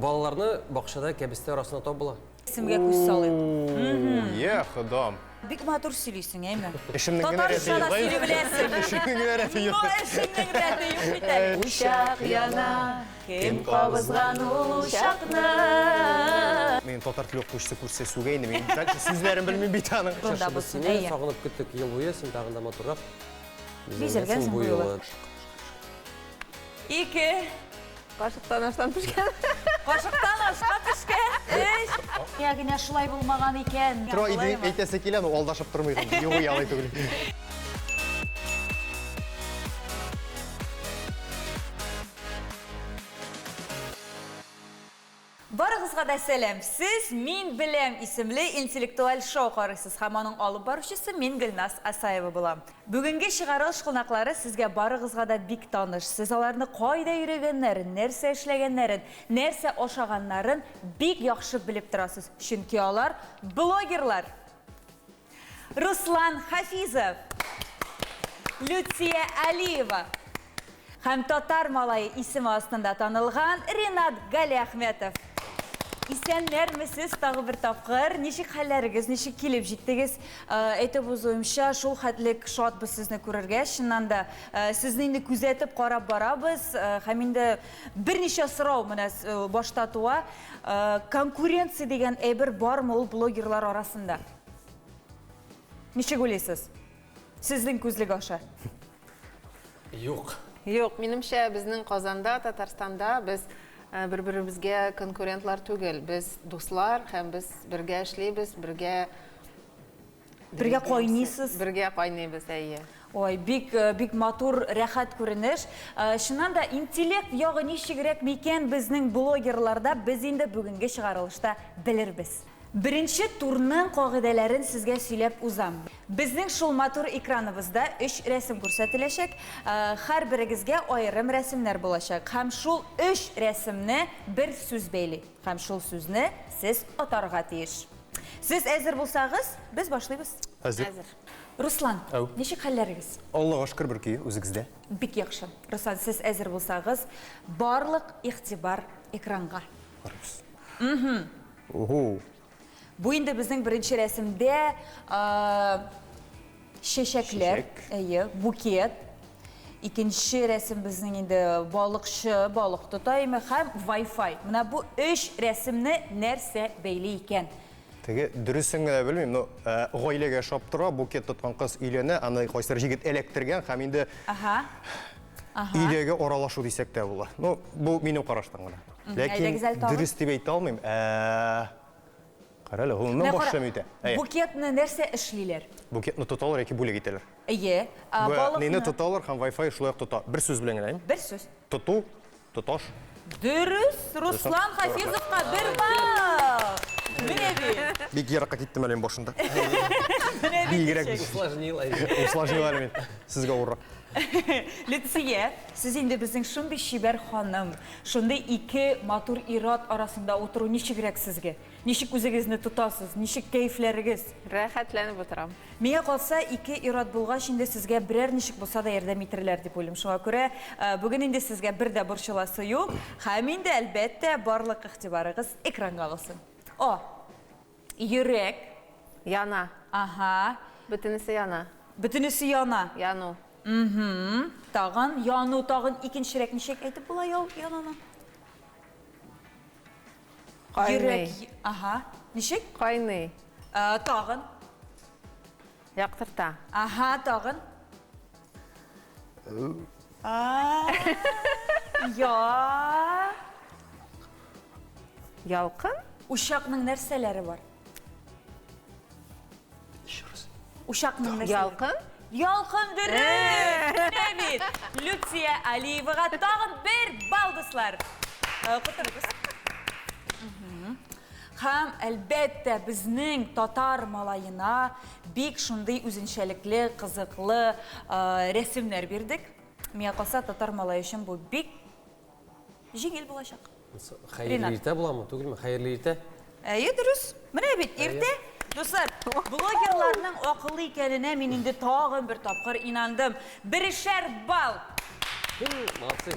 Балаларны бакчада кәбестә арасында табып була. Исемгә күз салыйк. Йә, Ходам. Бик матур сөйлисең, әйме? Эшемнең генә рәте Татарча да юк. сөйли беләсең. Эшемнең генә рәте юк. Ну, эшеңнең рәте юк бит әле. Учак яна, кем кабызган ул учакны? Мин татар теле укытучысы күрсә сүгә инде. Мин дальше сүзләрен белмим бит аның. Шунда Без булсын, сине әйе. сагынып көттек ел буе, син тагын да матуррак Бизәлгәнсең бу юлы. Ике. Кашыктан аштан пешкән. Кашыктан ашка пешкән. Өч. Я генә шулай булмаган икән. Тора иде әйтәсе килә, но алдашып тормыйк инде. Юк, ялай түгел. Барыгызга да сәлам! Сез Мин беләм исемле интеллектуаль шоу карыйсыз һәм аның алып баручысы мин Гөлназ Асаева булам. Бүгенге чыгарылыш кунаклары сезгә барыгызга да бик таныш. Сез аларны кайда йөрегәннәрен, нәрсә эшләгәннәрен, нәрсә ашаганнарын бик яхшы белеп торасыз, чөнки алар блогерлар! Руслан Хафизов, Люция Алиева һәм Татар малае исеме астында танылган Ринат Галиәхмәтов. Исәннәрмесез тагы бер тапкыр. Ничек хәлләрегез, ничек килеп җиттегез? Э, әйтеп узуымча, шул хәтлек шатбыз сезне күрергә. Чыннан да, э, сезне инде күзәтеп карап барабыз. Э, һәм инде берничә сорау менә башта туа. Конкуренция дигән әйбер бармы ул блогерлар арасында? Ничек уйлыйсыз? Сезнең күзлек аша. Юк. Юк, минемчә, безнең Казанда, Татарстанда без э, бер-беребезгә конкурентлар түгел. Без дуслар һәм без бергә эшлибез, бергә Бергә кайныйсыз. Бергә кайныйбыз, әйе. Ой, бик э, бик матур, рәхәт күренеш. Э, чыннан да интеллект ягы ничегрәк микән безнең блогерларда, без инде бүгенге чыгарылышта белербез. Беренче турның кагыйдәләрен сезгә сөйләп узам. Безнең шул матур экраныбызда өч рәсем күрсәтеләчәк. Һәрберегезгә аерым рәсемнәр булачак. Һәм шул өч рәсемне бер сүз бәйли. Һәм шул сүзне сез отарга тиеш. Сез әзер булсагыз, без башлыйбыз. Әзер. Руслан, Әү. ничек хәлләрегез? Аллага шөкер, бер көе, үзегездә? Бик яхшы. Руслан, сез әзер булсагыз, барлык игътибар экранга. Барыбыз. Ого. Бу инде безнең беренче рәсемдә чәчәкләр, Чәчәк. әйе, букет. Икенче рәсем безнең инде балыкчы, балык тота име һәм Wi-Fi. Менә бу өч рәсемне нәрсә бәйли икән? Теге дөресен генә белмим, но гаиләгә ошап тора, букет тоткан кыз өйләнә, аны кайсыдыр җегет эләктергән һәм инде Ага. Өйдәге аралашу дисәк тә була. Ну, бу минем караштан гына. Ләкин Әйдәгез әле тагын. дөрес дип әйтә алмыйм. Ә, Кара әле, гомумән Менә кара, башым итә. Әйе. Букетны нәрсә эшлиләр? Букетны тоталар яки бүләк итәләр. Әйе. Ә, Бу, балыкны? Нины тоталар һәм Wi-Fi шулай ук тота. Бер сүз белән генә, әйеме? Бер сүз. Тоту, тоташ. Дөрес, Руслан Хафизовка бер балл! Менә бит. Бик еракка киттем әле мин башында. Менә бит Бигрәк ничек. Усложнил. Усложнил әле мин. Сезгә авыррак. Люция, сез инде безнең шундый чибәр ханым, шундый ике матур ир-ат арасында утыру ничегрәк сезгә? Ничек үзегезне тотасыз, ничек кәефләрегез? Рәхәтләнеп утырам. Миңа калса, ике ир-ат булгач, инде сезгә берәр ничек булса да ярдәм итерләр дип уйлыйм. Шуңа күрә бүген инде сезгә бер дә борчыласы юк. Һәм инде, әлбәттә, барлык игътибарыгыз экранга булсын. О! Йөрәк. Яна. Ага. Бөтенесе яна. Бөтенесе яна. Яну. Угу. Тагын яну, тагын икенчерәк ничек әйтеп була яу, януны? Кайный. Йөрәк. Ага. Ничек? Кайный. Ә, тагын. Яктырта. Ага, тагын. А, Я. Ялкын? Учакның нәрсәләре бар? Еще раз. Учакның нәрсәләре? Ялкын? Ялкын дөрес! Менә бит! Люция Алиевага тагын бер балл, дуслар! Э, Котырыгыз. Һәм, әлбәттә, безнең татар малаена бик шундый үзенчәлекле, кызыклы э, рәсемнәр бирдек. Миңа калса, татар малае өчен бу бик җиңел булачак. Хәерле Ринат. иртә буламы, түгелме? Хәерле иртә. Әйе, дөрес. Менә бит, иртә. Дуслар, блогерларның акыллы икәненә мин инде тагын бер тапкыр инандым. Берешәр балл. Молодцы.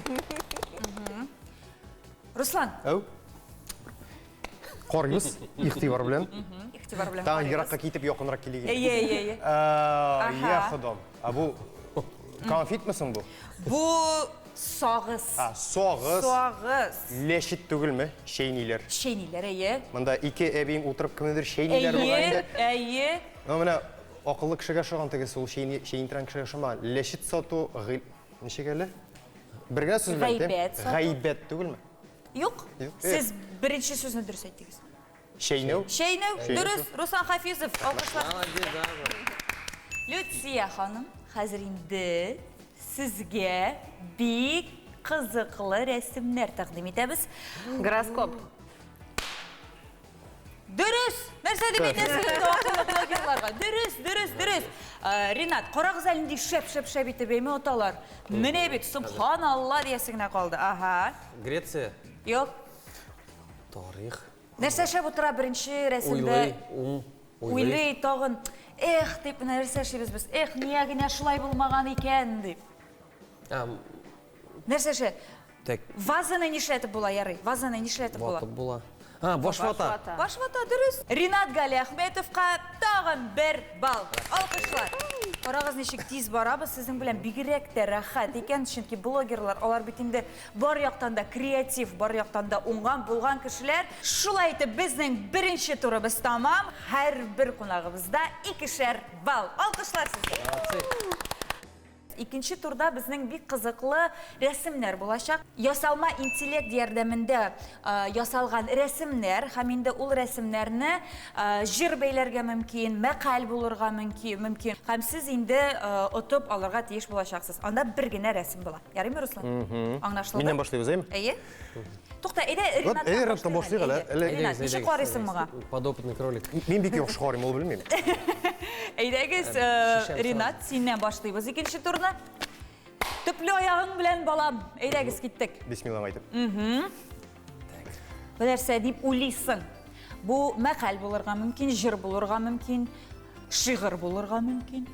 Руслан, Әү. Карыйбыз, игътибар белән. Игътибар белән Тагын еракка китеп, якынрак килик. Әйе, әйе, әйе. Я ходам. Ә бу конфетмы соң бу? Бу сагыз. А, сагыз. Сагыз. Ләшит түгелме? Чәйниләр. Чәйниләр, әйе. Монда ике әбиең утырып кемнедер чәйниләр бугай инде. Әйе, әйе. Ну, менә акыллы кешегә ошаган тегесе, ул чәйни, чәйни торган кешегә ошамаган. Ләшит сату, ничек әле? Бер генә сүз белән әйтәм. Гайбәт сату. Гайбәт түгелме? Юк. Юк. Сез беренче сүзне дөрес әйттегез. Чәйнәү. Чәйнәү, дөрес. Руслан Хафизов, алкышлар. Молодец, да. Люция ханым, хәзер инде сезгә бик кызыклы рәсемнәр тәкъдим итәбез. Гороскоп. Дөрес! Нәрсә дип әйтәсез инде акыллы блогерларга? Дөрес, дөрес, дөрес. Э, Ринат, карагыз әле нинди шәп-шәп-шәп итеп әйме оталар. Менә бит, субханалла диясе генә калды. Ага. Греция. Юк. Тарих. Нәрсә эшләп утыра беренче рәсемдә? Уйлый, ум, уйлый. Уйлый тагын. Эх, дип нәрсә эшлибез без? Эх, нигә генә шулай булмаган икән дип. А, Нәрсә эшлә? Так. Вазаны нишләтеп була, ярый? Вазаны нишләтеп була? Ватып була. А, баш вата. Баш вата, дөрес. Ринат Галиәхметовка тагын бер балл. Алкышлар. Карагыз, ничек тиз барабыз, сезнең белән бигрәк тә рәхәт икән, чөнки блогерлар, алар бит инде бар яктан да креатив, бар яктан да уңган, булган кешеләр. Шулай итеп, безнең беренче турыбыз тамам. Һәрбер кунагыбызда икешәр балл. Алкышлар сезгә. Молодцы. Икенче турда безнең бик кызыклы рәсемнәр булачак. Ясалма интеллект ярдәмендә ясалган рәсемнәр һәм инде ул рәсемнәрне җыр бәйләргә мөмкин, мәкаль булырга мөмкин. Һәм сез инде отып алырга тиеш булачаксыз. Анда бер генә рәсем була. Ярыймы, Руслан? Аңлашылды? Миннән башлыйбыз, әйеме? Әйе. Тукта, әйдә Ринаттан әйдә Ринаттан башлыйк әле. Ринат, ничек карыйсың моңа? Подопытный кролик. Мин бик яхшы карыйм, ул белмим. Әйдәгез, Ринат, синнән башлыйбыз икенче турны. Төпле аягың белән, балам. Әйдәгез, киттек. Бисмиллаң әйтеп. Бу нәрсә дип уйлыйсың? Бу мәкаль булырга мөмкин, җыр булырга мөмкин, шигырь булырга мөмкин.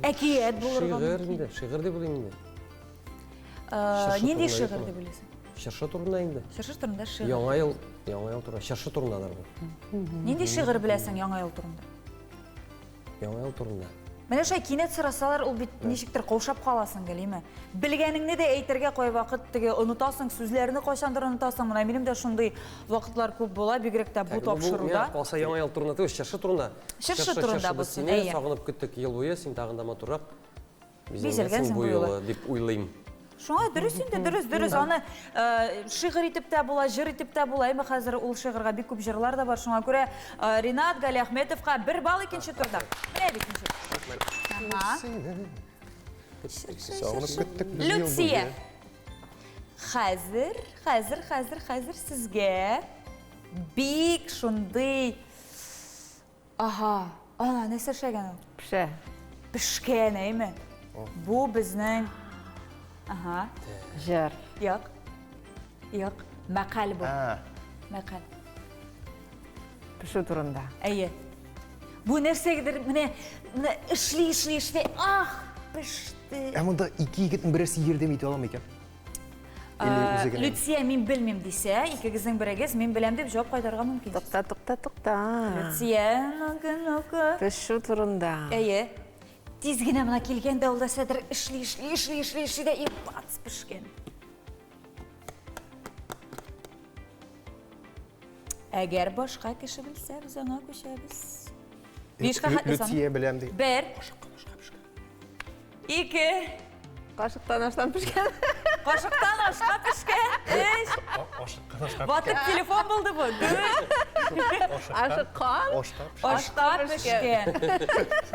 Әкият булырга Шигырь мөмкин. инде, шигырь дип уйлыйм инде. Нинди шигырь дип уйлыйсың? Чыршы турында инде. Чыршы турында шигырь. Яңа ел, яңа ел турында, чыршы турындадыр бу. Нинди шигырь беләсең яңа ел турында? Яңа ел турында. Менә шулай кинәт сорасалар, ул бит ничектер каушап каласың гел, Белгәнеңне дә әйтергә кайвакыт теге онытасың, сүзләрне кайчандыр онытасың. Менә минем дә шундый вакытлар күп була, бигрәк тә бу тапшыруда. Калса яңа ел турында түгел, чыршы турында. Чыршы турында булсын. Сине сагынып көттек ел буе, син тагын да матуррак бизәлгәнсең бу юлы дип уйлыйм. Шуңа дөрес инде, дөрес, дөрес. Аны шигырь итеп тә була, җыр итеп тә була. Әмма хәзер ул шигырьгә бик күп җырлар да бар. Шуңа күрә Ринат Галиәхметовка бер балл икенче турда. Менә бит ничек. Люция. Хәзер, хәзер, хәзер, хәзер сезгә бик шундый Ага, ана нәрсә эшләгән ул? Пешә. Пешкән, әйме? Бу безнең Ага. Җыр. Юк. Юк. Мәкаль бу. Мәкаль. Пешү турында. Әйе. Бу нәрсәгәдер менә менә эшли, эшли, эшли. Ах, пеште. Ә монда ике егетнең берәрсе ярдәм итә аламы икән? Люция, мин белмим дисә, икегезнең берегез мин беләм дип җавап кайтарырга мөмкин. Тукта, тукта, тукта. Люция, ну-ка, ну-ка. Пешү турында. Әйе. Тиз генә менә килгәндә ул нәрсәдер эшли, эшли, эшли, эшли, эшли дә и бац пешкән. Әгәр башка кеше белсә, без аңа күчәбез. Бишкә хәтле сан. Люция беләм ди. Бер. Ике. Кашыктан аштан пешкән. Кашыктан ашка пешкән. Өч. Ашыккан ашка. Ватык телефон булды бу. Дүрт. Ашыккан. Ашка пешкән. Ашка пешкән.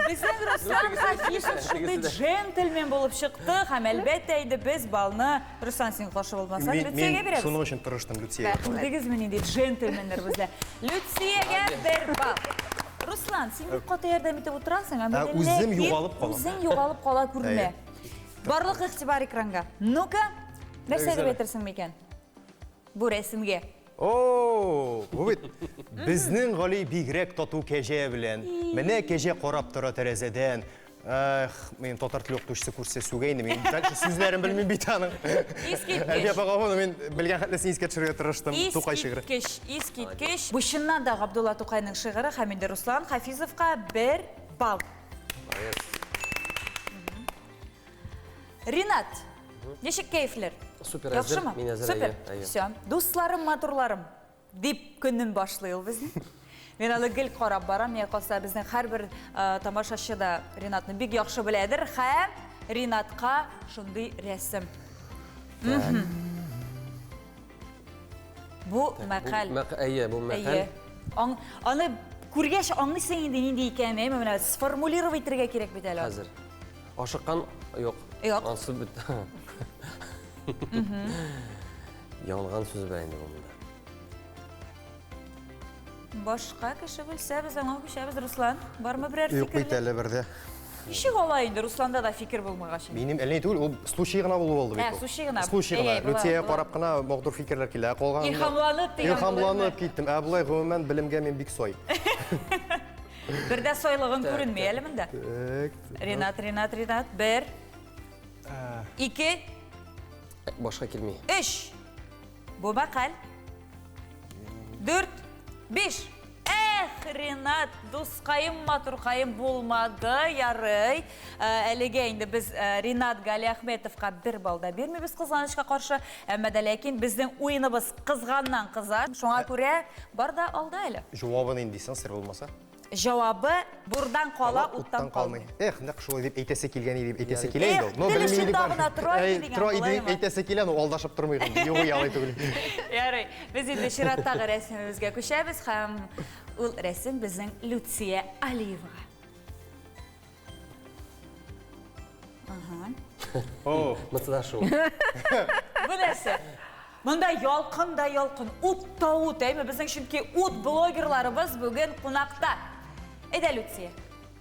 Безнең Руслан Хафизов шундый джентльмен булып чыкты һәм әлбәттә инде без балны Руслан син каршы булмасаң Люциягә бирәбез. Шуның өчен тырыштым Люциягә. Күрдегезме нинди джентльменнәр бездә? Люциягә бер балл. Руслан, син бик каты ярдәм итеп утырасың, әмма үзем югалып калам. Үзең югалып кала күрмә. Барлык игътибар экранга. Ну-ка, нәрсә дип әйтерсең микән? Бу рәсемгә. О, бу бит безнең Гали бигрәк тату кәҗә белән. Менә кәҗә карап тора тәрәзәдән. Эх, мин татар теле укытучысы күрсә сүгә инде. Мин дальше сүзләрен белмим бит аның. Искиткеч. Әлфия апага моны мин белгән хәтлесен искә төшерергә тырыштым. Тукай шигыре. Искиткеч, искиткеч. Бу чыннан да Габдулла Тукайның шигыре һәм инде Руслан Хафизовка бер балл. Молодец. Ринат, ничек кәефләр? Супер әзер. Яхшымы? Мин әзер, Супер. әйе, әйе. Все. Дусларым, матурларым, дип көнен башлый ул безнең. Мин аны гел карап барам, миңа калса, безнең һәрбер э, тамашачы да Ринатны бик яхшы беләдер һәм Ринатка шундый рәсем. Бу мәкаль. Әйе, бу мәкаль. Әйе. Аң, аны күргәч аңлыйсың инде нинди икәнен, әйме? Менә сформулировать итәргә кирәк бит әле. Хәзер. Ашыккан юк. Юк. Ансы бит. Янган сүз белән инде бу монда. Башка кеше белсә, без аңа күчәбез, Руслан. Бармы берәр Юк бит фикерле? әле бердә. Ничек алай инде Русланда да фикер булмагач? Минем әллә ни түгел, ул случай гына булып алды бит. Ә, ул. случай гына. Случай гына. Әй, әй, була, Люциягә була. карап кына матур фикерләр килә. Ә Калган Илһамланып дигән Илһамланып булырмы? киттем. Ә болай гомумән белемгә мин бик сай. Бер дә сайлыгың күренми әле монда. Так. Ринат, Ринат, Ринат. Бер. Ике, Башка килми. өч. Бу мәкаль. Дүрт, биш. Эх, Ринат, дускаем, матуркаем булмады, ярый. Ә, Әлегә инде без ә, Ринат Галиәхметовка бер балл да бирмибез кызганычка каршы. Әмма дә ләкин безнең уеныбыз кызганнан кыза. Шуңа күрә бар да алда әле. Җавабы нинди соң, сер булмаса? Җавабы бурдан кала, уттан калмый. Эх, нәкъ шулай дип әйтәсе килгән иде дип әйтәсе Ярый. килә инде ул. Эх, Но тел белми очында идек аны. гына тора иде Әй, дигән Тора иде дип булаймы? әйтәсе килә, но алдашып тормыйк инде. Юк, ялай түгел. Ярый, без инде чираттагы рәсемебезгә күчәбез һәм ул рәсем безнең Люция Алиевага. Ага. О, Монысы да шул. Бу нәрсә? Монда ялкын да ялкын, ут та ут, әйме? Безнең чөнки ут блогерларыбыз бүген кунакта. Әйдә, Люция.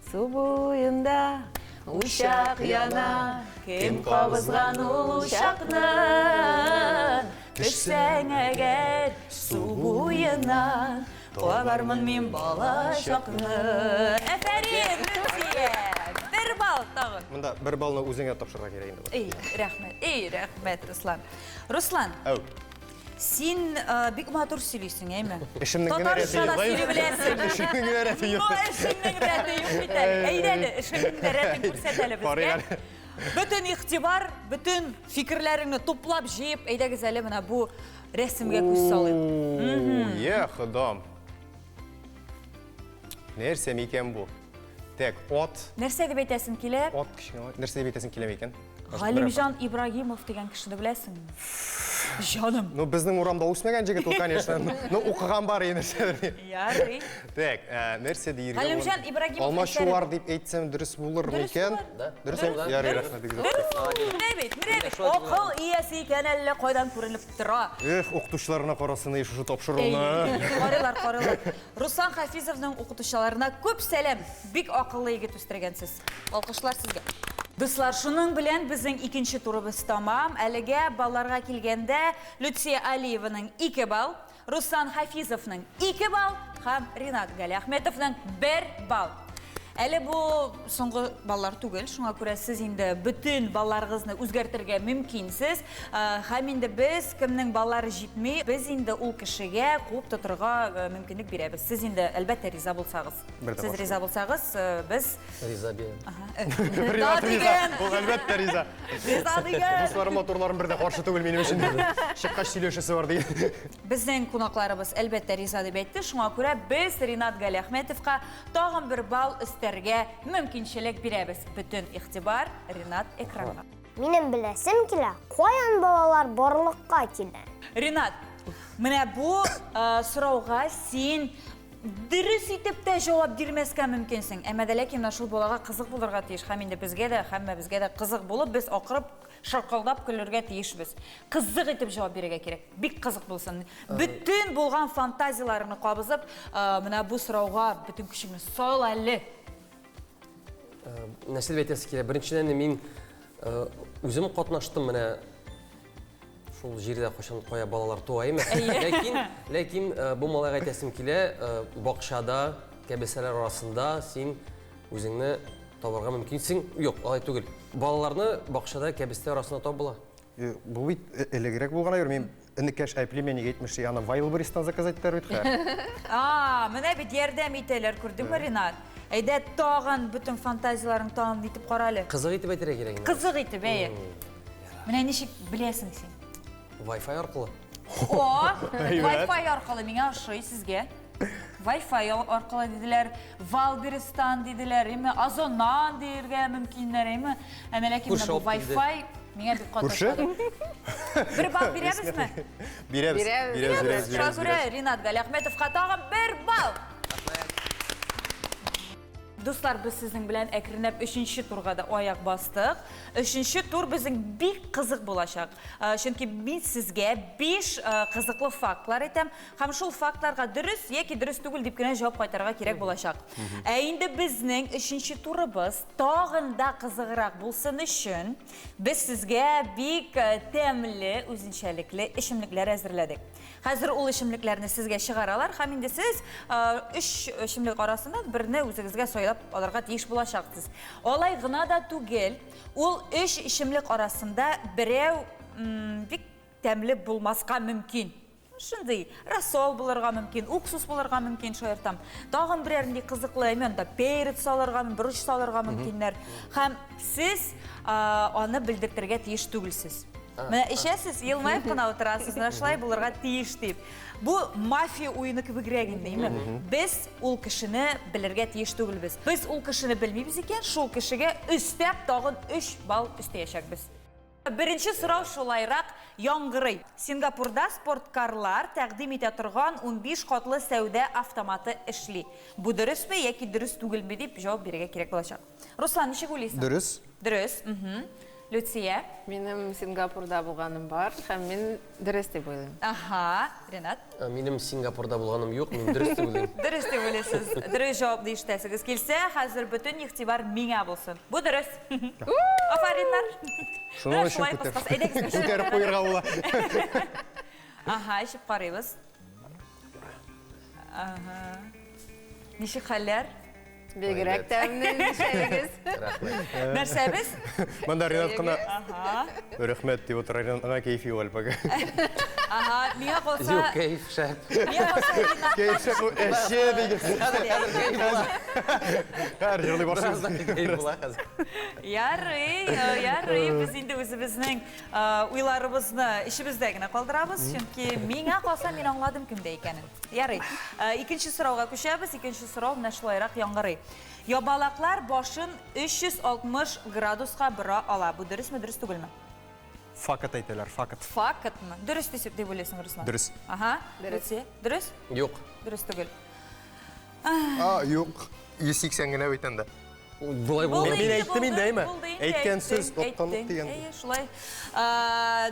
Су буенда учак яна, Кем кабызган ул учакны? Төшсәң әгәр су буена, кабармын мин бала чакны. Әфәрин, Люция! Бер балл тагын. монда бер баллны үзеңә тапшырырга кирәк инде. Эй, рәхмәт, эй, рәхмәт, Руслан. Руслан, Әү. син э, бик матур сөйлисең, әйме? Эшемнең генә рәте Татарча да юк. сөйли беләсең. Эшемнең генә рәте юк. Ну, эшеңнең рәте юк бит әле. Әйдә әле, эшеңнең дә рәтен күрсәт әле Карыйк безгә. Бөтен игътибар, бөтен фикерләреңне туплап җыеп, әйдәгез әле менә бу рәсемгә күз салыйк. Е, ходам. Нәрсә микән бу? Так, ат, Нәрсә дип әйтәсең килә? ат кечкенә. Нәрсә дип әйтәсең килә микән? Галимҗан Ибрагимов дигән кешене беләсеңме? Җаным. Ну, безнең урамда үсмәгән җегет ул, конечно. Ну, укыган бар инде нәрсәдер. Ярый. Так, ә, нәрсә диергә Галимҗан була? Ибрагимов Алма әсәре. чуар дип әйтсәм дөрес булыр Дөрес микән? булыр. Да. Дөрес. Дөрес. Ярый, Дөрес. рәхмәт. Дөрес. Менә бит, менә бит. Шулай дип Акыл иясе икән әллә кайдан күренеп тора. Эх, укытучыларына карасын ей шушы тапшыруны. Карыйлар, карыйлар. Руслан Хафизовның укытучыларына күп сәлам. Бик акыллы егет үстергәнсез. Алкышлар сезгә. Дуслар, шуның белән безнең икенче турыбыз тамам. Әлегә балларга килгәндә Люция Алиеваның 2 балл, Руслан Хафизовның 2 балл һәм Ринат Галиәхметовның 1 балл. Әле бу соңгы баллар түгел, шуңа күрә сез инде бөтен балларыгызны үзгәртергә мөмкинсез. Э, Һәм инде без кемнең баллары җитми, без инде ул кешегә куып тотырга э, мөмкинлек бирәбез. Сез инде әлбәттә риза булсагыз. Бер дә Сез каршы риза булсагыз, э, без Риза бия. Ринат Да риза. дигән. Ул әлбәттә риза. Риза дигән. Дусларым матурларым бер дә каршы түгел минем өчен. Чыккач сөйләшәсе бар дигән. Безнең кунакларыбыз әлбәттә риза дип әйтте. Шуңа күрә без Ринат Галиәхметовка тагын бер балл өстәргә мөмкинчелек бирәбез. Бөтен игътибар Ринат экранга. Минем беләсем килә, каян балалар барлыкка килә? Ринат, менә бу э, сорауга син дөрес итеп тә җавап бирмәскә мөмкинсең. Әмма дә ләкин менә шул балага кызык булырга тиеш. Һәм инде безгә дә, һәммәбезгә дә кызык булып, без акырып шаркылдап көлергә тиешбез. Кызык итеп җавап бирергә кирәк. Бик кызык булсын. Бөтен булган фантазияләреңне кабызып, э, менә бу сорауга бөтен көчеңне сал әле. Нәрсә дип әйтәсе килә? Беренчедән мин э, үзем катнаштым менә шул җирдә кайчан кая балалар туа әйме. Ләкин, ләкин э, бу малайга әйтәсем килә, э, бакчада, кәбесәләр арасында син үзеңне табарга мөмкинсең. Юк, алай түгел. Балаларны бакчада кәбестә арасында табып була. Бу бит элегрәк булган әйбер. Мин энекәш ә племянник әйтмешли, аны Wildberries-тан заказать итәләр бит хәзер. А, менә бит ярдәм итәләр, күрдеңме, Ринат? Әйдә, тагын бөтен фантазияләреңне тагын итеп кара әле. Кызык итеп әйтергә кирәк инде. Кызык итеп, әйе. Менә ничек беләсең син? Wi-Fi аркылы. О, Wi-Fi аркылы миңа ошый сезгә. Wi-Fi аркылы диделәр, Валберистан диделәр, име, Озоннан диергә мөмкиннәр, име. Әмма ләкин менә бу Wi-Fi миңа бик каты ошады. Бер балл бирәбезме? Бирәбез. Бирәбез, бирәбез. Шуңа күрә Ринат Галиәхмәтовка тагын бер балл. Дуслар, без сезнең белән әкренләп өченче турга да аяк бастык. Өченче тур безнең бик кызык булачак. Чөнки мин сезгә 5 кызыклы фактлар әйтәм һәм шул фактларга дөрес яки дөрес түгел дип кенә җавап кайтарырга кирәк булачак. Ә инде безнең өченче турыбыз тагын да кызыграк булсын өчен без сезгә бик тәмле, үзенчәлекле эчемлекләр әзерләдек. Хәзер ул эчемлекләрне сезгә чыгаралар һәм инде сез өч эчемлек арасыннан берне үзегезгә сайлап алырга тиеш булачаксыз. Алай гына да түгел, ул өч эчемлек арасында берәү бик тәмле булмаска мөмкин. Шундый рассол булырга мөмкин, уксус булырга мөмкин, шаяртам. Тагын берәр нинди кызыклы, әйме анда перец салырга, борыч салырга мөмкиннәр. Һәм сез аны белдертергә тиеш түгелсез. Менә эчәсез, елмаеп кына утырасыз, менә шулай булырга тиеш дип. Бу мафия уены кебегрәк инде, әйме? Без ул кешене белергә тиеш түгелбез. Без ул кешене белмибез икән, шул кешегә өстәп тагын 3 балл өстәячәкбез. Беренче сорау шулайрак яңгырый. Сингапурда спорткарлар тәкъдим итә торган 15 катлы сәүдә автоматы эшли. Бу дөресме яки дөрес түгелме дип җавап бирергә кирәк булачак. Руслан, ничек уйлыйсың? Дөрес. Дөрес. Люция? Минем Сингапурда булганым бар һәм мин дөрес дип уйлыйм. Аһа, Ренат? Минем Сингапурда булганым юк, мин дөрес дип уйлыйм. Дөрес дип уйлыйсыз. Дөрес җавапны ишетәсегез килсә, хәзер бөтен игътибар миңа булсын. Бу дөрес. Афәриннар. Шуның өчен күтәреп. Әйдәгез. Күтәреп куерга була. Аһа, эчеп карыйбыз. Аһа. Ничек хәлләр? Бигрәк тәмле чәегез. Рәхмәт. Нәрсәбез? Монда Ринат кына рәхмәт дип утыра, Ринат кәеф юк әле пока. Ага, миңа калса. Юк, кәеф шәп. Миңа калса Ринат. Кәеф шәп, бу әче диген. Хәзер, хәзер кәеф була. Хәзер җырлый башлыйбыз. Бераздан кәеф була хәзер. Ярый, ярый, без инде үзебезнең уйларыбызны эчебездә генә калдырабыз, чөнки миңа калса мин аңладым кемдә икәнен. Ярый. Икенче сорауга күчәбез. Икенче сорау менә шулайрак яңгырый. Ябалаклар башын 360 градуска бора ала. Бу дөресме, дөрес түгелме? Факт әйтәләр, факт. Фактмы? Дөрес дип дип уйлыйсың, Руслан? Дөрес. Ага. Дөрес. Дөрес? Юк. Дөрес түгел. А, юк. 180 генә бит анда. Болай булмый. Мин әйттем инде, әйме? Әйткән сүз оттанлык дигән. Әйе, шулай.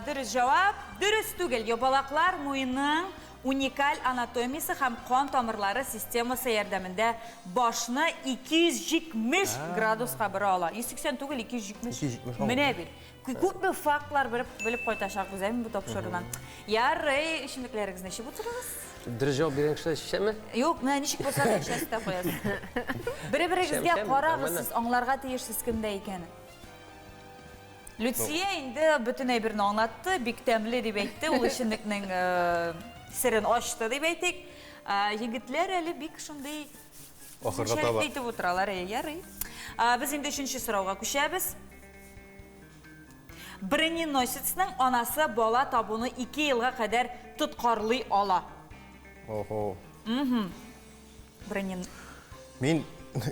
Дөрес җавап. Дөрес түгел. Ябалаклар муеның уникаль анатомиясе һәм кан тамырлары системасы ярдәмендә башны 270 градуска бора ала. 180 түгел, 270. Менә бит. Күпме фактлар белеп, белеп кайтачакбыз, әйме бу тапшырудан. Ярый, эчемлекләрегезне эчеп утырыгыз. Дөрес җавап биргән кешеләр эчәме? Юк, менә ничек булса да эчәсез дә куясыз. Бер-берегезгә карагыз, сез аңларга тиешсез кемдә икәнен. Люция инде бөтен әйберне аңлатты, бик тәмле дип әйтте, ул эчемлекнең серен ачты дип әйтик. Егетләр әле бик шундый Ахырга таба. итеп утыралар, ярый. Без инде өченче сорауга күчәбез. Броненосецның анасы бала табуны 2 елга кадәр тоткарлый ала. Охо. Бронен... Мин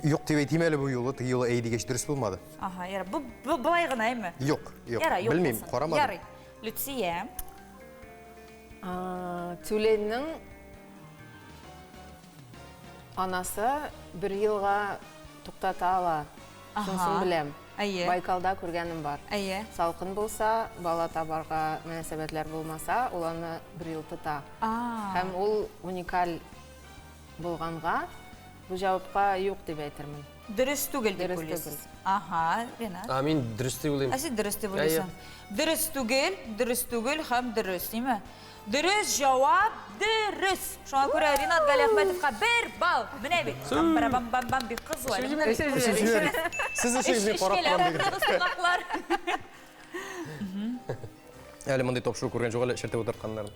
юк дип әйтим әле бу юлы, теге юлы әй дигәч дөрес булмады. Ага, ярар. Бу, бу болай гына, әйме? Юк, юк. Ярар, юк Белмим, булсын. карамадым. Ярый. Люция. Тюленьнең анасы бер елга туктата ала. Шунысын беләм. Әйе. Байкалда күргәнем бар. Әйе. Салкын булса, бала табарга мөнәсәбәтләр булмаса, ул аны бер ел тота. Һәм ул уникаль булганга, бу җавапка юк дип әйтермен. Дөрес түгел дип Дөрес уйлыйсыз. түгел. Ага, Ренат. А мин дөрес дип уйлыйм. Ә син дөрес дип уйлыйсың. Дөрес түгел, дөрес түгел һәм дөрес, димме? Дөрес җавап, дөрес. Шуңа күрә Ринат Галиәхмәтовка бер балл. Менә бит. Бам-бам-бам-бам бик кызу әле. Сез өчен мин карап торам диген. Кунаклар. Әле мондый тапшыру күргән юк әле чертеп утыртканнарын.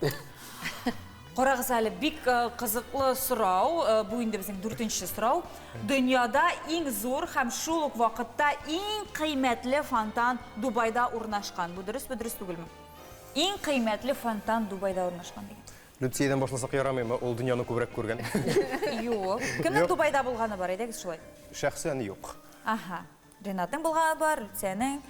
Карагыз әле, бик э, кызыклы сорау, э, бу инде безнең дүртенче сорау. Дөньяда иң зур һәм шул ук вакытта иң кыйммәтле фонтан Дубайда урнашкан. Бу дөресме, дөрес түгелме? Иң кыйммәтле фонтан Дубайда урнашкан дигән. Люциядән башласак ярамыймы? Ул дөньяны күбрәк күргән. Юк. Кемнең Дубайда булганы бар, әйдәгез шулай. Шәхсән юк. Аһа. Ренатның булганы бар, Люциянең.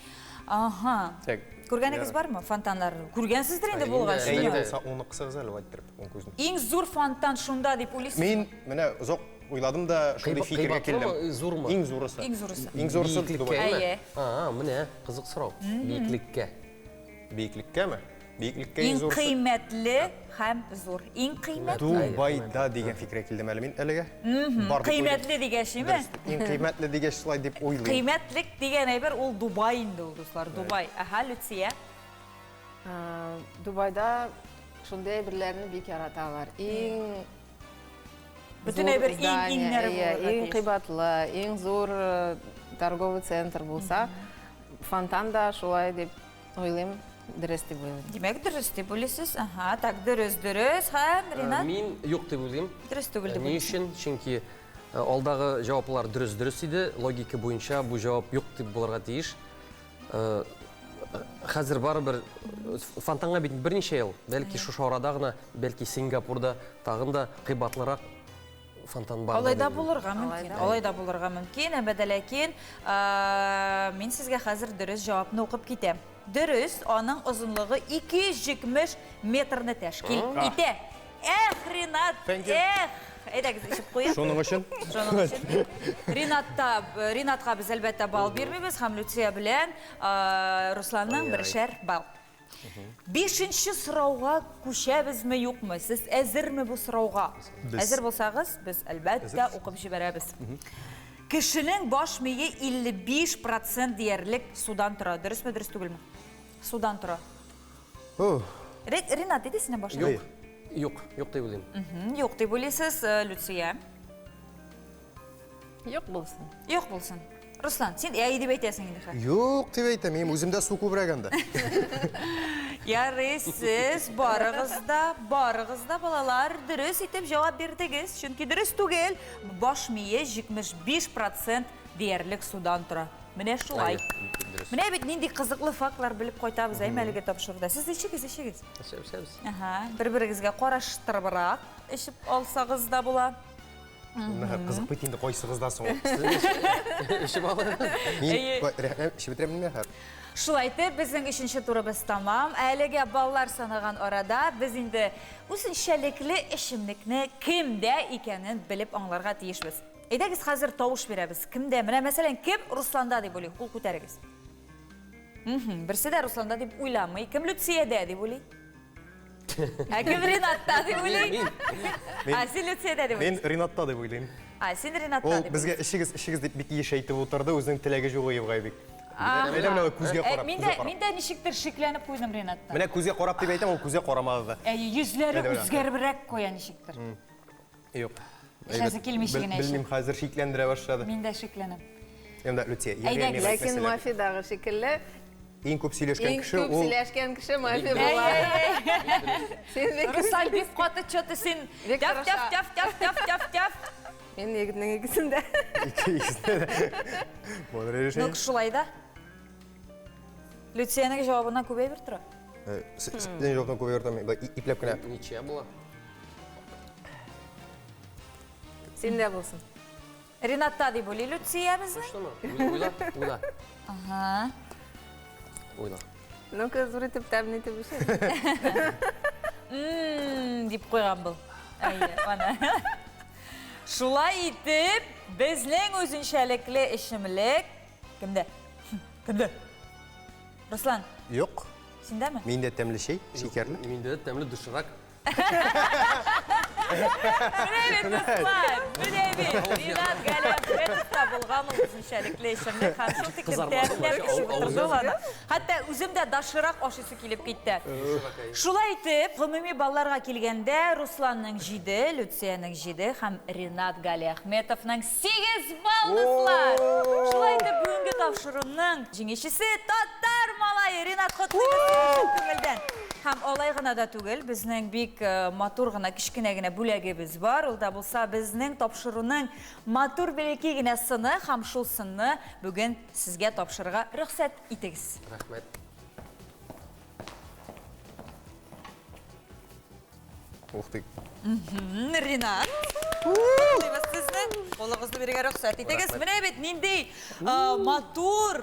Аһа. Так. Күргәнегез бармы фонтаннар? Күргәнсездер инде булгач. Әйе булса, уны кысыгыз әле, иттереп, уң күзне. Иң зур фонтан шунда дип уйлыйсызмы? Мин менә озак уйладым да шундый фикергә килдем. Зурмы? Иң зурысы. Иң зурысы. Иң зурысы Дубай. Әйе. А, менә кызык сорау. Биеклеккә. Биеклеккәме? Биеклеккә иң Иң зурысы. кыйммәтле һәм зур. Иң кыйммәтле. Дубайда дигән фикергә килдем әле мин әлегә. Бар дип уйлыйм. Кыйммәтле дигәч, име? Дөрес. Иң кыйммәтле дигәч шулай дип уйлыйм. Кыйммәтлек дигән әйбер ул Дубай инде ул, дуслар, Дубай. Аһа, Люция. Дубайда шундый әйберләрне бик яраталар. Иң Бөтен әйбер иң иңнәре булырга Иң тиеш. кыйбатлы, иң зур торговый центр булса, фонтан да шулай дип уйлыйм, дөрес дип уйлыйм. Димәк, дөрес дип уйлыйсыз. Аһа, так, дөрес, дөрес. Һәм Ринат? Мин юк дип уйлыйм. Дөрес түгел дип Ни өчен? Чөнки алдагы җаваплар дөрес-дөрес иде. Логика буенча бу җавап юк дип булырга тиеш. Хәзер барыбер фонтанга бит берничә ел, бәлки шушы арада гына, бәлки Сингапурда тагын да кыйбатлырак фонтан бар. Алай да булырга мөмкин. Алай да булырга мөмкин, әмма дә ләкин мин сезгә хәзер дөрес җавапны укып китәм. Дөрес, аның озынлыгы 270 метрны тәшкил итә. Эх, Ринат, эх! Әйдәгез, эчеп куйыйк. Шуның өчен? Шуның өчен. Ринатта, Ринатка без әлбәттә балл бирмибез һәм Люция белән Русланның бершәр балл. Бишенче сорауга күчәбезме, юкмы? Сез әзерме бу сорауга? Әзер булсагыз, без әлбәттә укып җибәрәбез. Кешенең баш мие 55% диярлек судан тора. Дөресме, дөрес түгелме? Судан тора. Ринат, диде синең башың? Юк. Юк, юк дип уйлыйм. Юк дип уйлыйсыз, Люция. Юк булсын. Юк булсын. Руслан, син әй дип әйтәсең инде хәзер. Юк дип әйтәм, минем үземдә су күбрәк анда. Ярый, сез барыгыз да, барыгыз да, балалар, дөрес итеп җавап бирдегез. Чөнки дөрес түгел, баш мие 75% диярлек судан тора. Менә шулай. Менә бит нинди кызыклы фактлар белеп кайтабыз, әйме әлеге тапшыруда. Сез эчегез, эчегез. Эчәбез. Ага, бер-берегезгә караштырыбрак эчеп алсагыз да була. Кызык бит инде кайсыгызда соң ул? Эчеп алыгыз. Мин эчеп бетерәм инде хәзер. Шулай итеп, безнең өченче турыбыз тамам. Әлегә баллар санаган арада без инде үзенчәлекле эчемлекне кемдә икәнен белеп аңларга тиешбез. Әйдәгез хәзер тавыш бирәбез. Кемдә? Менә мәсәлән, кем Русланда дип уйлый? Кул күтәрегез. Берсе дә Русланда дип уйламый. Кем Люциядә дип уйлый? Ә кем Ринатта дип уйлый? Ә син Люциядә дип уйлыйсың? Мин Ринатта дип уйлыйм. Ә син Ринатта дип. Ул безгә эчегез, эчегез дип бик еш әйтеп утырды, үзенең теләге югы Евгай бик. Әйдә менә күзгә карап. Мин дә, мин дә ничектер шикләнеп куйдым Ринаттан. Менә күзгә карап дип әйтәм, ул күзгә карамады да. Әйе, йөзләре үзгәребрәк куя ничектер. Юк. Эчәсе килмичә генә эчә. Белмим, хәзер шикләндерә башлады. Мин дә шикләнәм. Әмма Люция, Ләкин мафиядагы шикелле иң күп сөйләшкән кеше ул. Иң күп сөйләшкән кеше мафия була. Син бик Руслан бик каты чоты син. Тяф тяф тяф тяф тяф тяф тяф. Мин егетнең икесендә. Икесендә дә. Бодрый решение. Ну, шулай да. Люциянең җавабыннан күп әйбер тора. Синең җавабыннан күп әйбер тора. Ипләп кенә. Ничья була? Синдә булсын. Ринатта дип уйлый Люция безнең. Точномы? Уйла, уйла. Ага. Уйла. Ну-ка, зур итеп тәмле итеп эчә. Ммм, дип куйган был. Әйе, ана. Шулай итеп, безнең үзенчәлекле эчемлек кемдә? Кемдә? Руслан. Юк. Синдәме? Миндә тәмле чәй, шикәрле. Миндә тәмле доширак. Менә бит, дуслар, менә бит. Ринат Галиәхмәтовта булган ул үзенчәлекле эчемлек һәм шул тиклем тәмләп эчеп утырды ул аны. Хәтта үзем дә доширак ашыйсы килеп китте. Шулай итеп, гомуми балларга килгәндә, Русланның җиде, Люциянең җиде һәм Ринат Галиәхметовның 8 балл, дуслар! Шулай итеп, бүгенге тапшыруның җиңүчесе татар малае Ринат Котлыйбыз сине чын күңелдән. Һәм алай гына да түгел, безнең бик матур гына, кечкенә генә бүләгебез бар. Ул да булса безнең тапшыруның матур бәләкәй генә сыны һәм шул сынны бүген сезгә тапшырырга рөхсәт итегез. Рәхмәт. Ух ты. Ринат. Котлыйбыз сезне. Кулыгызны бирергә рөхсәт итегез. Менә бит нинди матур,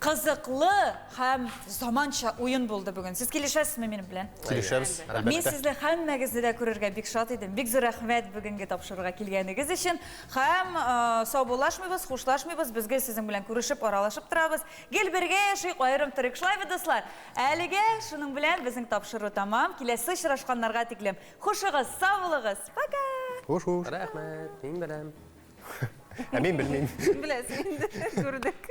кызыклы һәм заманча уен булды бүген. Сез килешәсезме минем белән? Килешәбез, әлбәттә. Мин сезне һәммәгезне дә күрергә бик шат идем. Бик зур рәхмәт бүгенге тапшыруга килгәнегез өчен. Һәм саубуллашмыйбыз, хушлашмыйбыз. Без гел сезнең белән күрешеп, аралашып торабыз. Гел бергә яшик, аерым торыйк. Шулай бит, дуслар? Әлегә шуның белән безнең тапшыру тәмам. Киләсе очрашканнарга тиклем хушыгыз, сау булыгыз. Пока! Хуш, хуш. Рәхмәт, мин беләм. Ә мин белмим. Беләсең инде, күрдек.